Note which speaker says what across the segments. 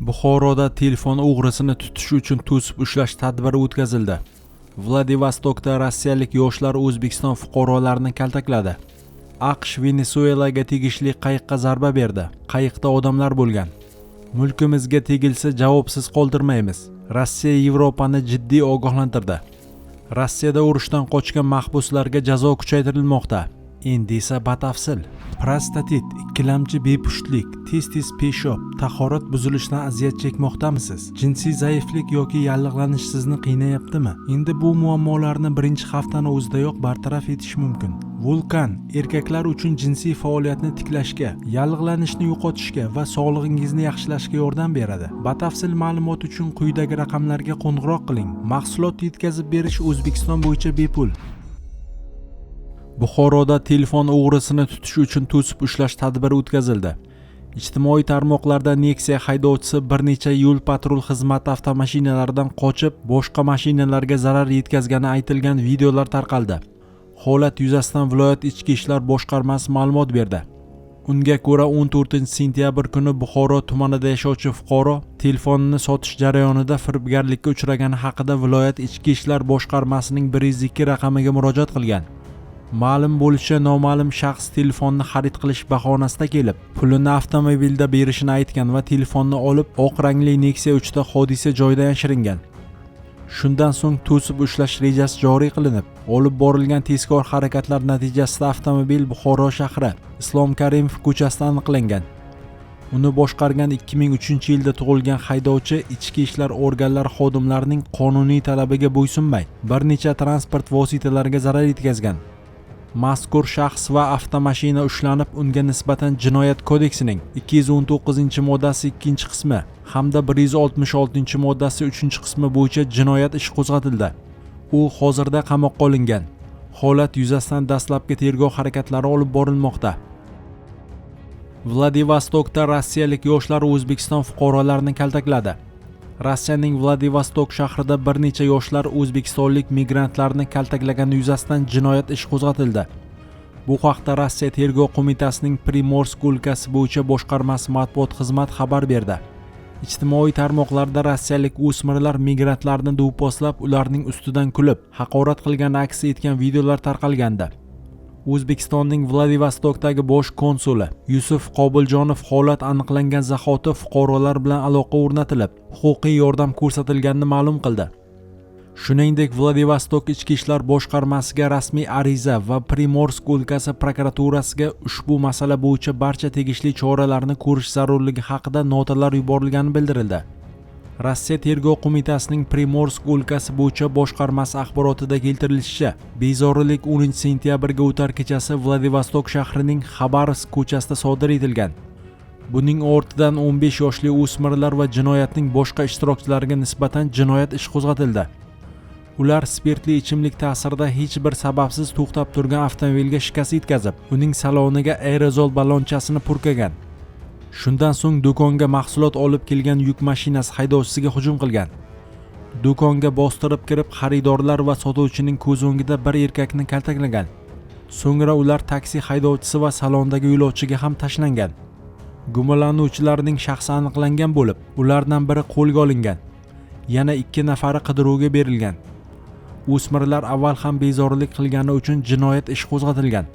Speaker 1: Buxoroda telefon o'g'risini tutish uchun to'sib ushlash tadbiri o'tkazildi. Vladivostokda rossiyalik yoshlar O'zbekiston fuqarolarini kaltakladi. AQSh Venesuelaga tegishli qayiqqa zarba berdi. Qayiqda odamlar bo'lgan. Mulkimizga tegilsa, javobsiz qoldirmaymiz. Rossiya Yevropani jiddiy ogohlantirdi. Rossiyada urushdan qochgan mahbuslarga jazo kuchaytirilmoqda. Endi esa batafsil. Prostatit, ikkilamchi bepushtlik, tez-tez peshob, tahorat buzilishidan aziyat chekmoqdamisiz? Jinsiy zaiflik yoki yallig'lanish sizni qiynayaptimi? Endi bu muammolarni birinchi haftani o'zidayoq bartaraf etish mumkin. Vulkan erkaklar uchun jinsiy faoliyatni tiklashga, yallig'lanishni yo'qotishga va sog'lig'ingizni yaxshilashga yordam beradi. Batafsil ma'lumot uchun quyidagi raqamlarga qo'ng'iroq qiling. Mahsulot yetkazib berish O'zbekiston bo'yicha bepul. Buxoroda telefon o'g'risini tutish uchun to'sib ushlash tadbiri o'tkazildi. Ijtimoiy tarmoqlarda Nexia haydovchisi bir necha yo'l patrul xizmati avtomashinalaridan qochib, boshqa mashinalarga zarar yetkazgani aytilgan videolar tarqaldi. Holat yuzasidan viloyat ichki ishlar boshqarmasi ma'lumot berdi. Unga ko'ra, 14 sentyabr kuni Buxoro tumanida yashovchi fuqaro telefonini sotish jarayonida firibgarlikka uchragani haqida viloyat ichki ishlar boshqarmasining 102 raqamiga murojaat qilgan. Ma'lum bo'lishicha, noma'lum shaxs telefonni xarid qilish bahonasida kelib, pulini avtomobilda berishini aytgan va telefonni olib, oq rangli Nexia 3 da hodisa joyidan yashiringan. Shundan so'ng to'sib ushlash rejasi joriy qilinib, olib borilgan tezkor harakatlar natijasida avtomobil Buxoro shahri Islom Karimov ko'chasida aniqlangan. Uni boshqargan 2003-yilda tug'ilgan haydovchi ichki ishlar organlari xodimlarining qonuniy talabiga bo'ysunmay, bir necha transport vositalariga zarar yetkazgan. Mazkur shaxs va avtomashina ushlanib, unga nisbatan Jinoyat kodeksining 219-moddasi 2-qismi hamda 166-moddasi 3-qismi bo'yicha jinoyat ishi qo'zg'atildi. U hozirda qamoqqa olingan. Holat yuzasidan dastlabki tergov harakatlari olib borilmoqda. Vladivostokda rossiyalik yoshlar O'zbekiston fuqarolarini kaltakladi. Rossiyaning Vladivostok shahrida bir necha yoshlar o'zbekistonlik migrantlarni kaltaklagani yuzasidan jinoyat ishi qo'zg'atildi. Bu haqda Rossiya Tergov qo'mitasining Primorsk o'lkasi bo'yicha boshqarmasi matbuot xizmati xabar berdi. Ijtimoiy tarmoqlarda rossiyalik o'smirlar migrantlarni do'pposlab, ularning ustidan kulib, haqorat qilgani aks etgan videolar tarqalgandi. O'zbekistonning Vladivostokdagi bosh konsuli Yusuf Qobiljonov holat aniqlangan zahoti fuqarolar bilan aloqa o'rnatilib, huquqiy yordam ko'rsatilganini ma'lum qildi. Shuningdek, Vladivostok ichki ishlar boshqarmasiga rasmiy ariza va Primorsk o'lkasi prokuraturasiga ushbu masala bo'yicha barcha tegishli choralarni ko'rish zarurligi haqida notalar yuborilgani bildirildi. Rossiya Tergov qo'mitasining Primorsk o'lkasi bo'yicha boshqarmasi axborotida keltirilishicha, bezorilik 10 sentyabrga o'tar kechasi Vladivostok shahrining Xabarovsk ko'chasida sodir etilgan. Buning ortidan 15 yoshli o'smirlar va jinoyatning boshqa ishtirokchilariga nisbatan jinoyat ishi qo'zg'atildi. Ular spirtli ichimlik ta'sirida hech bir sababsiz to'xtab turgan avtomobilga shikast yetkazib, uning saloniga aerozol ballonchasini purkagan. Shundan so'ng do'konga mahsulot olib kelgan yuk mashinasi haydovchisiga hujum qilgan. Do'konga bostirib kirib, xaridorlar va sotuvchining ko'z o'ngida bir erkakni kaltaklagan. So'ngra ular taksi haydovchisi va salondagi yo'lovchiga ham tashlangan. Gumonlanuvchilarning shaxsi aniqlangan bo'lib, ulardan biri qo'lga olingan. Yana ikki nafari qidiruvga berilgan. O'smirlar avval ham bezorilik qilgani uchun jinoyat ishi qo'zg'atilgan.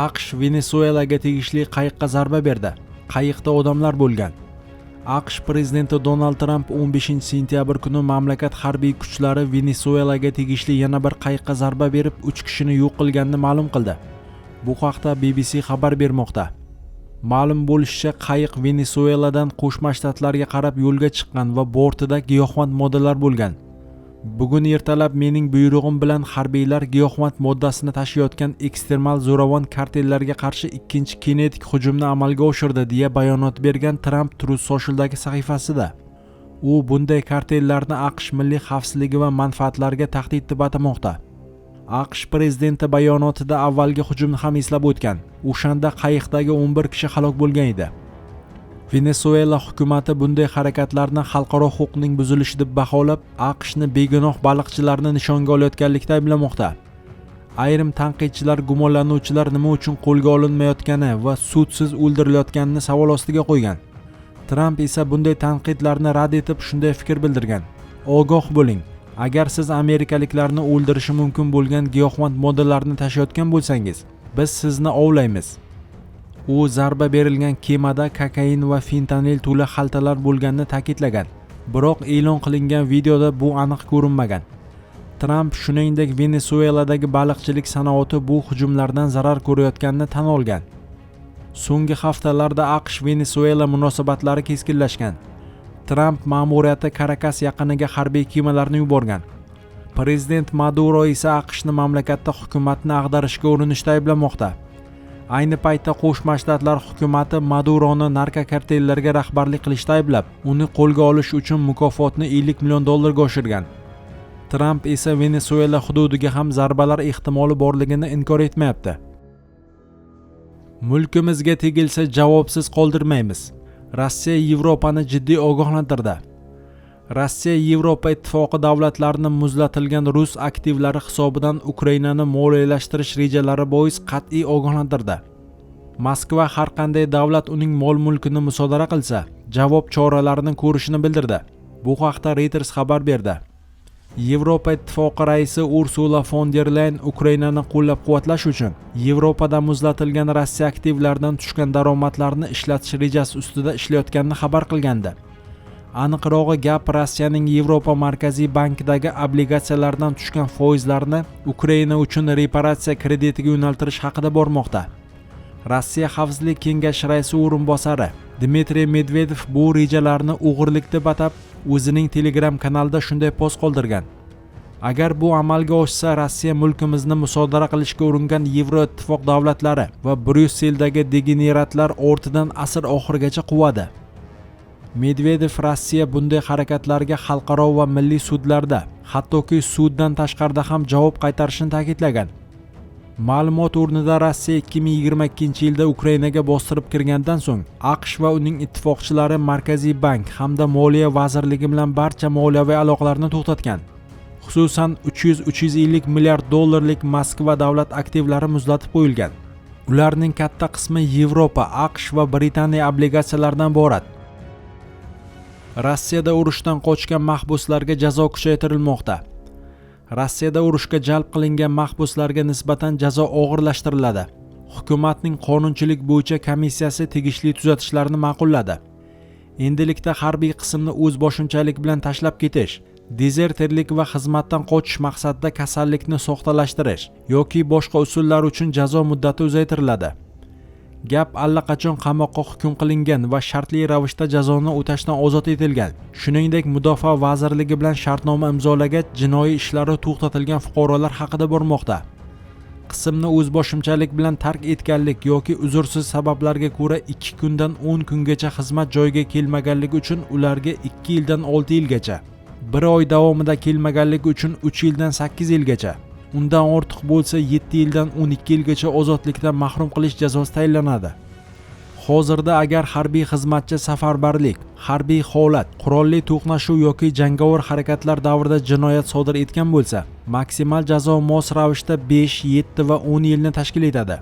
Speaker 1: AQSh Venesuelaga tegishli qayiqqa zarba berdi. Qayiqda odamlar bo'lgan. AQSh prezidenti Donald Tramp 15 sentyabr kuni mamlakat harbiy kuchlari Venesuelaga tegishli yana bir qayiqqa zarba berib, 3 kishini yo'q qilganini ma'lum qildi. Bu haqda BBC xabar bermoqda. Ma'lum bo'lishicha, qayiq Venesueladan Qo'shma Shtatlarga qarab yo'lga chiqqan va bortida giyohvand moddalar bo'lgan. Bugun ertalab mening buyrug'im bilan harbiylar giyohvand moddasini tashiyotgan ekstremal zo'ravon kartellarga qarshi ikkinchi kinetik hujumni amalga oshirdi, deya bayonot bergan Tramp Truth Social'dagi sahifasida. U bunday kartellarni AQSh milliy xavfsizligi va manfaatlariga tahdid deb atamoqda. AQSh prezidenti bayonotida avvalgi hujumni ham eslab o'tgan. O'shanda qayiqdagi 11 kishi halok bo'lgan edi. Venesuela hukumati bunday harakatlarni xalqaro huquqning buzilishi deb baholab, AQShni begunoh baliqchilarni nishonga olayotganlikda ayblamoqda. Ayrim tanqidchilar gumonlanuvchilar nima uchun qo'lga olinmayotgani va sudsiz o'ldirilayotganini savol ostiga qo'ygan. Tramp esa bunday tanqidlarni rad etib, shunday fikr bildirgan: "Ogoh bo'ling, agar siz amerikaliklarni o'ldirishi mumkin bo'lgan giyohvand moddalarni tashiyotgan bo'lsangiz, biz sizni ovlaymiz." U zarba berilgan kemada kokain va fentanil to'la xaltalar bo'lganini ta'kidlagan. Biroq e'lon qilingan videoda bu aniq ko'rinmagan. Tramp shuningdek Venesueladagi baliqchilik sanoati bu hujumlardan zarar ko'rayotganini tan olgan. So'nggi haftalarda AQSh Venesuela munosabatlari keskinlashgan. Tramp ma'muriyati Karakas yaqiniga harbiy kemalarni yuborgan. Prezident Maduro esa AQShni mamlakatda hukumatni ag'darishga urinishda ayblamoqda. Ayni paytda Qo'shma Shtatlar hukumati Maduroni narkokartellarga rahbarlik qilishda ayblab, uni qo'lga olish uchun mukofotni 50 million dollarga oshirgan. Tramp esa Venesuela hududiga ham zarbalar ehtimoli borligini inkor etmayapti. Mulkimizga tegilsa, javobsiz qoldirmaymiz. Rossiya Yevropani jiddiy ogohlantirdi. Rossiya Yevropa Ittifoqi davlatlarini muzlatilgan rus aktivlari hisobidan Ukrainani moliyalashtirish rejalari bois qat'iy ogohlantirdi. Moskva har qanday davlat uning mol-mulkini musodara qilsa, javob choralarini ko'rishini bildirdi. Bu haqda Reuters xabar berdi. Yevropa Ittifoqi raisi Ursula fon der Leyen Ukrainani qo'llab-quvvatlash uchun Yevropada muzlatilgan Rossiya aktivlaridan tushgan daromadlarni ishlatish rejasi ustida ishlayotganini xabar qilgandi. Aniqrog'i, gap Rossiyaning Yevropa Markaziy bankidagi obligatsiyalardan tushgan foizlarni Ukraina uchun reparatsiya kreditiga yo'naltirish haqida bormoqda. Rossiya Xavfsizlik kengashi raisi o'rinbosari Dmitriy Medvedev bu rejalarni o'g'irlik deb atab, o'zining Telegram kanalida shunday post qoldirgan: "Agar bu amalga oshsa, Rossiya mulkimizni musodara qilishga uringan Yevroittifoq davlatlari va Bryusseldagi degeneratlar ortidan asr oxirigacha quvadi." Medvedev Rossiya bunday harakatlarga xalqaro va milliy sudlarda, hattoki suddan tashqarida ham javob qaytarishini ta'kidlagan. Ma'lumot o'rnida, Rossiya 2022-yilda Ukrainaga bostirib kirgandan so'ng AQSh va uning ittifoqchilari Markaziy bank hamda Moliya vazirligi bilan barcha moliyaviy aloqalarni to'xtatgan. Xususan, 300-350 milliard dollarlik Moskva davlat aktivlari muzlatib qo'yilgan. Ularning katta qismi Yevropa, AQSh va Britaniya obligatsiyalaridan iborat. Rossiyada urushdan qochgan mahbuslarga jazo kuchaytirilmoqda. Rossiyada urushga jalb qilingan mahbuslarga nisbatan jazo og'irlashtiriladi. Hukumatning qonunchilik bo'yicha komissiyasi tegishli tuzatishlarni ma'qulladi. Endilikda harbiy qismni o'zboshimchalik bilan tashlab ketish, dezertirlik va xizmatdan qochish maqsadida kasallikni soxtalashtirish yoki boshqa usullar uchun jazo muddati uzaytiriladi. Gap allaqachon qamoqqa hukm qilingan va shartli ravishda jazoni o'tashdan ozod etilgan, shuningdek Mudofaa vazirligi bilan shartnoma imzolagach, jinoiy ishlari to'xtatilgan fuqarolar haqida bormoqda. Qismni o'zboshimchalik bilan tark etganlik yoki uzrsiz sabablarga ko'ra 2 kundan 10 kungacha xizmat joyiga kelmaganligi uchun ularga 2 yildan 6 yilgacha, 1 oy davomida kelmaganligi uchun 3 yildan 8 yilgacha, undan ortiq bo'lsa 7 yildan 12 yilgacha ozodlikdan mahrum qilish jazosi tayinlanadi. Hozirda agar harbiy xizmatchi safarbarlik, harbiy holat, qurolli to'qnashuv yoki jangovar harakatlar davrida jinoyat sodir etgan bo'lsa, maksimal jazo mos ravishda 5, 7 va 10 yilni tashkil etadi.